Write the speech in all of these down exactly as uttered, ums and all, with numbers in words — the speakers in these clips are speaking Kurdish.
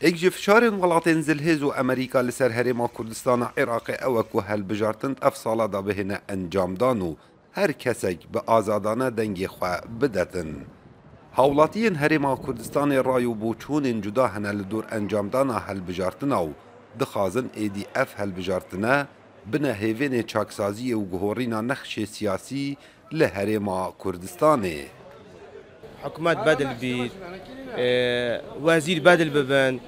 Êk ji fişarên welatên zilhêz û Amerîka li ser Herêma Kurdistana Iraqê ew e ku hilbijartin ev sala de bihêne encamdan û her kesek bi azadane dengê xwe bidetin. Hawlatiyên Herêma Kurdistanê ray û boçûnên cuda hene li dor encamdana hilbijartina û dixwazin êdî ev hilbijartine bine hêvênê çaksaziyê û guhorîna nexşê siyasî li Herêma Kurdistanê. Hikûmet bedil bît, e, wezîr bedil bibin.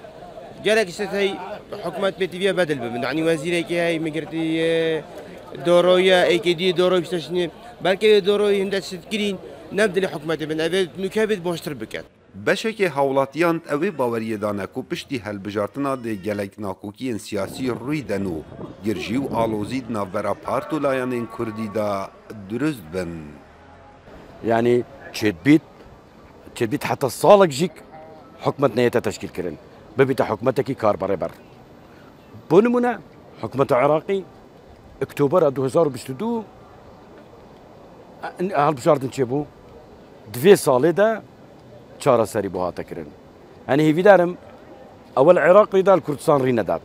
Gelek işte hey hikûmet pêtiviye bedil bibin. Yanî wezîrekî hey min girtî, e, doroya, êkê dî doroy işte şimdi belki de doroy hinde şitkirîn nebdilê hikûmetê bin. Evê nûke bit boştir biket. Beşekê hawlatiyan ew ê baweriyê dane ku piştî hilbijartina dê gelek nakokiyên siyasî rûy den û girjî û alozî di navbera part û layanên kurdî de dirust bin. Yanî çêdbît, çêdbît heta salek jîk hikûmet neyete teşkîl kirin. Bibîte hikûmetekî karberêber. Bo nimûne, hikûmeta Iraqî Oktobera du hezar û bîst û du hilbijartin çêbû. Di vê salê de çareserî bû hate kirin. Yanî hêvîdar im ewel Iraq rî da li Kurdistan rî nedat.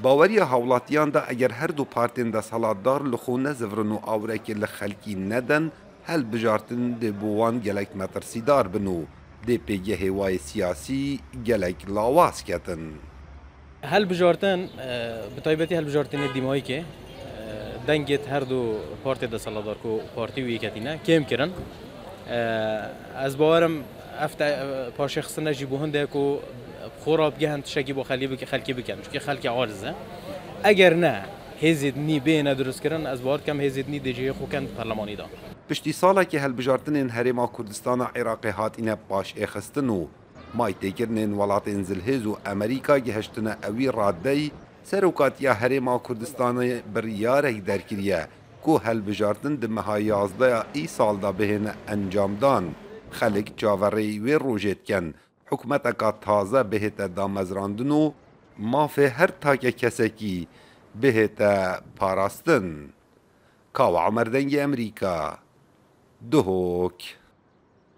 Baweriya hawlatiyan de eger her du partên desthilatdar li xwe nezivirin û awrekê li xelkî nedin, hilbijartin dê bo wan gelek metirsîdar bin û dê pêgehê wayê siyasî gelek lawaz ketin. Hilbijartin, e, bi taybetî hilbijartinê dîmayîkê, e, dengê her du partê desthilatdar ku partî û Yeketî ne, kêm kirin. E, ez bawer im ev te-, e, paşêxistinê jî bo hindê ku xwe rabigehin tiştekî bo xelkî bike-, xelkî bikin. Çunkî xelkê aciz e. Eger ne, hêzê dinî bêne dirustkirin, ez bawer dikim hêzê dinî dê cihê xwe ken di perlemanî de. Piştî salekê hilbijartinên Herêma Kurdistana Iraqê hatine paşêxistin û may têkirinên welatên zilhêz û Amerîka gihiştine ewî radeyî, Serokatiya Herêma Kurdistanê biryarek derkiriye ku hilbijartin di meha yazdeya îsal de bihêne encamdan. Xelk çaverêyî wê rojê dikin, hikûmeteka taze bihête damezrandin û mafê her take kesekî bihête parastin. Kawa Omer Dengê Emerîka, Duhok.